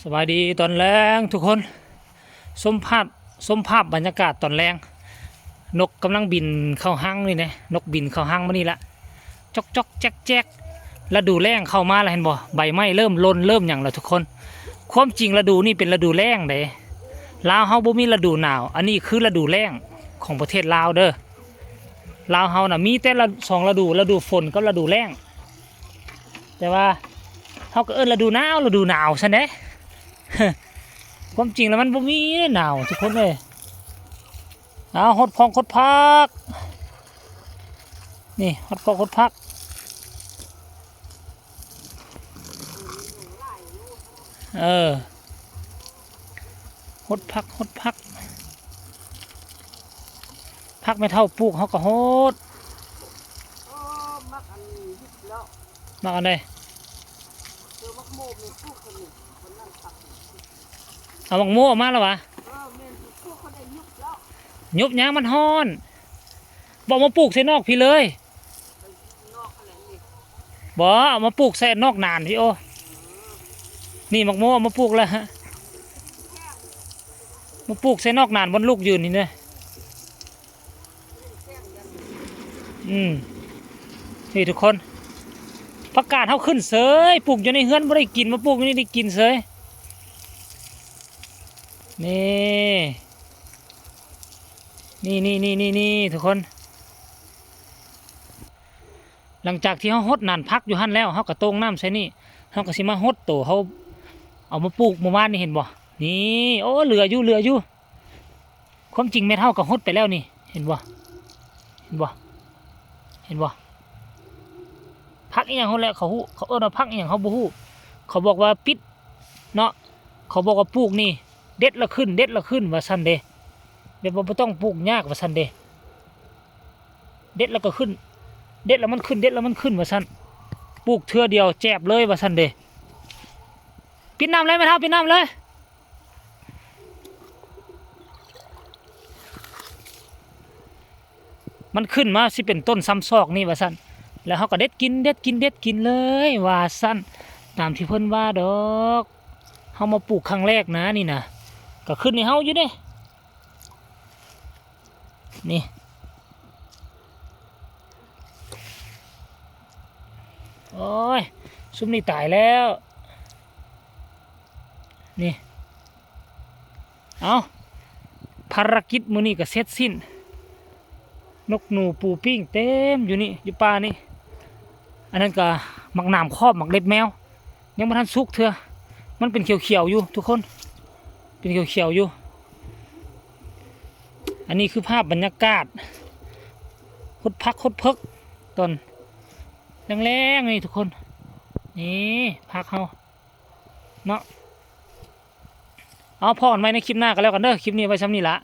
ສະບາຍດີຕອນແລງທຸກຄົນ. ຊົມພາບ ຊົມພາບບັນຍາກາດຕອນແລງ. ນົກກຳລັງບິນເຂົ້າຮັງນີ້ແນະ, ນົກບິນເຂົ້າຮັງມານີ້ລະ. ຈອກໆແຈກໆ. ລະດູແລ້ງເຂົ້າມາລະ ເຫັນບໍ່? ໃບໄມ້ເລີ່ມຫຼົ່ນເລີ່ມຫຍັງລະທຸກຄົນ. ຄວາມຈິງລະດູນີ້ເປັນລະດູແລ້ງເດ້. ລາວເຮົາບໍ່ມີລະດູໜາວ, ອັນນີ້ຄືລະດູແລ້ງຂອງປະເທດລາວເດີ. ລາວເຮົານະມີແຕ່ລະສອງລະດູ, ລະດູຝົນກັບລະດູແລ້ງ. ແຕ່ວ່າເຮົາກໍເອີ້ນລະດູໜາວ, ລະດູໜາວຊັ້ນເດ້. ຄວາມຈິງແລ້ວມັນບໍ່ມີໜາວທຸກຄົນເອີຍ. ເອົາ ຫົດພອກຫົດຜັກ. ນີ້ ຫົດພອກຫົດຜັກ. ເອີ ຫົດຜັກຫົດຜັກ. ຜັກແມ່ເຖົ້າປູກເຮົາກໍຫົດ. ເອີ ມັກອັນນີ້ ມັກອັນໃດ? ເອີ ໝາກໂມມີປູກຄົນນີ້ ຄົນນັ້ນຕັດ. ເອົາໝາກໂມອອກມາແລ້ວຫວາ? ເອີ ແມ່ນ ປູກຄົນໄດ້ຍຸບແລ້ວ. ຍຸບຫຍັງ? ມັນຮ້ອນ. ບໍ່ ເອົາມາປູກໃສ່ນອກພີ້ເລີຍ. ບໍ່ ເອົາມາປູກໃສ່ນອກນານພີ້. ໂອ້ ນີ້ໝາກໂມເອົາມາປູກແລ້ວ. ມາປູກໃສ່ນອກນານບ່ອນລູກຢືນນີ້ເດ້. ອືມ ນີ້ທຸກຄົນ ຜັກກາດເຮົາຂຶ້ນເສີຍ. ປູກຢູ່ໃນເຮືອນບໍ່ໄດ້ກິນ, ມາປູກຢູ່ນີ້ໄດ້ກິນເສີຍ. ນີ້ ນີ້ໆໆໆໆ ທຸກຄົນ. ຫຼັງຈາກທີ່ເຮົາຫົດໜານຜັກຢູ່ຫັ້ນແລ້ວ ເຮົາກໍໂຕ່ງນ້ຳໃສ່ນີ້. ເຮົາກໍຊິມາຫົດໂຕເຮົາເອົາມາປູກມື້ວານນີ້ ເຫັນບໍ່? ນີ້ ໂອ້ ເຫຼືອຢູ່ ເຫຼືອຢູ່. ຄວາມຈິງແມ່ເຖົ້າກໍຫົດໄປແລ້ວນີ້ ເຫັນບໍ່? ເຫັນບໍ່? ເຫັນບໍ່? ຜັກອີ່ຫຍັງຫັ້ນແຫຼະ ເຂົາຮູ້ ເຂົາເອີ້ນວ່າຜັກອີ່ຫຍັງເຮົາບໍ່ຮູ້. ເຂົາບອກວ່າປິດເນາະ, ເຂົາບອກວ່າປູກນີ້ ເດັດແລ້ວຂຶ້ນ ເດັດແລ້ວຂຶ້ນ ວ່າຊັ້ນເດ້. ແບບວ່າບໍ່ຕ້ອງປູກຍາກ ວ່າຊັ້ນເດ້. ເດັດແລ້ວກໍຂຶ້ນ ເດັດແລ້ວມັນຂຶ້ນ ເດັດແລ້ວມັນຂຶ້ນ ວ່າຊັ້ນ. ປູກເທື່ອດຽວແຈບເລີຍ ວ່າຊັ້ນເດ້. ປິດນ້ຳເລີຍແມ່ເຖົ້າ ປິດນ້ຳເລີຍ. ມັນຂຶ້ນມາຊິເປັນຕົ້ນຊຳຊອກນີ້ວ່າຊັ້ນ, ແລ້ວເຮົາກໍເດັດກິນ ເດັດກິນ ເດັດກິນເລີຍວ່າຊັ້ນ, ຕາມທີ່ເພິ່ນວ່າດອກ. ເຮົາມາປູກຄັ້ງແລກນະນີ້ນະ, ກໍຂຶ້ນໃຫ້ເຮົາຢູ່ເດ້ ນີ້. ໂອ້ຍ ຊຸມນີ້ຕາຍແລ້ວ ນີ້. ເອົາ ພາລະກິດມື້ນີ້ກໍເສັດສິ້ນ, ນົກໜູປູປີ້ງເຕັມຢູ່ນີ້ ຢູ່ປ່ານີ້. ອັນນັ້ນກໍໝາກໜາມຄອບ ໝາກເລັບແມວ ຍັງບໍ່ທັນສຸກເທື່ອ, ມັນເປັນຂຽວໆຢູ່ທຸກຄົນ ເປັນຂຽວໆຢູ່. ອັນນີ້ຄືພາບບັນຍາກາດຫົດຜັກຫົດເພິກຕອນແລງໆນີ້ທຸກຄົນ, ນີ້ຜັກເຮົາເນາະ. ເອົາ ພໍ້ກັນໃໝ່ໃນຄລິບໜ້າກໍແລ້ວກັນເດີ, ຄລິບນີ້ໄວ້ຊ່ຳນີ້ລະ.